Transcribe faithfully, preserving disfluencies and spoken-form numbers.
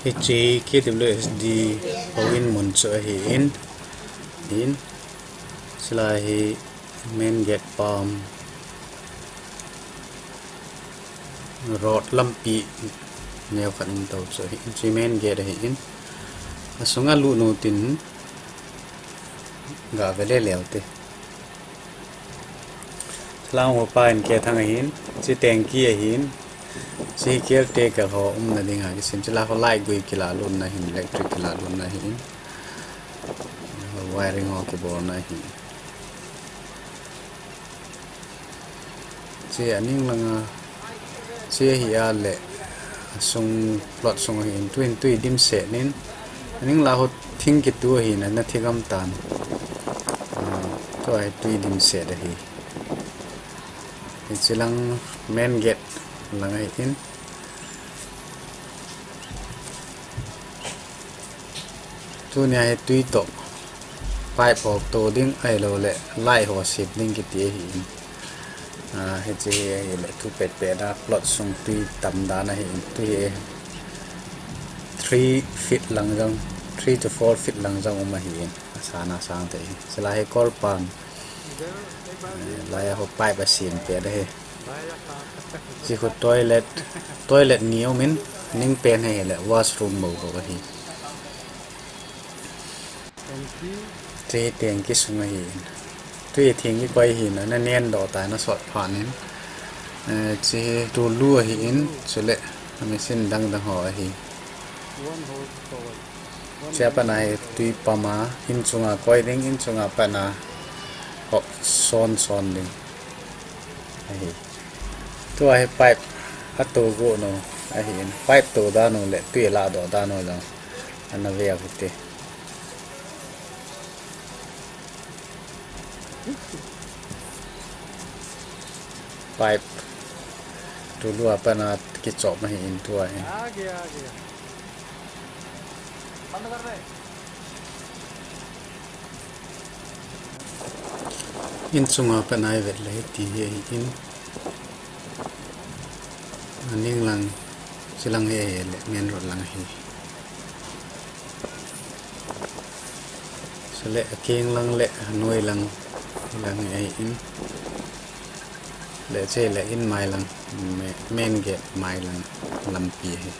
Hiche K W S D houin mun chu ahin, hin, chulai hi main gate pam road lampi neo khat um tou chu ahin, hiche main gate ahin, asunga lut u tin gave le leu te. Chulai ho pa in K Thang ahin, hiche tanky ahin, hiche caretaker ho umna dinga kisem, chulai ho light gui kilah lutna ahin, electric kilah lutna ahin, wiring ho kibolna ahin. Hiche aning langa, hiche hi a le, sung plot sung ahin, tuin tui dimset in, aning la ho thing kitu ahin, ana thigam tan. Ah, tua hi tui dimset ahi. Hiche lang main gate lang ahin. Tunia hi tui toh pipe ho to ding ahilou le light ho sep ding kiti ahin. Ah, hiche hi ahile thu petpet a plot sung tui tam dan ahin. Tui hi three feet lang jong, three to four feet lang jong um ahin. Asana sang te hi. Chulai hi kol pan. Eh, lai a ho pipe asem pet ahi. Hiche khu toilet, toilet ni um in, ning pen hi le washroom bou bou ahi. Hiche tanky sung ahin. Tui thing kikoi ahin, ana nen doh tai, ana sot phat in. Eh, hiche hi tulu ahin, chule machine dang dang ho ahi. Hiche a pat a hi tui pam a, in chunga koi ding, in chunga pat a hop son son ding ahi. Tua hi pipe ato go nu ahin, pipe to dan u le tui lah doh dan u jong ana ve u hite. Pipe tulu a pat a kichop ahin tua hi. In chunga pat a i vet le hiti hi ahin. Aning lang, hiche lang hi ahile main road lang ahi. Chule akeng lang le anoi lang, lang hi ahin. Le hiche le in mai lang, ma-, main gate mai lang lampi ahi.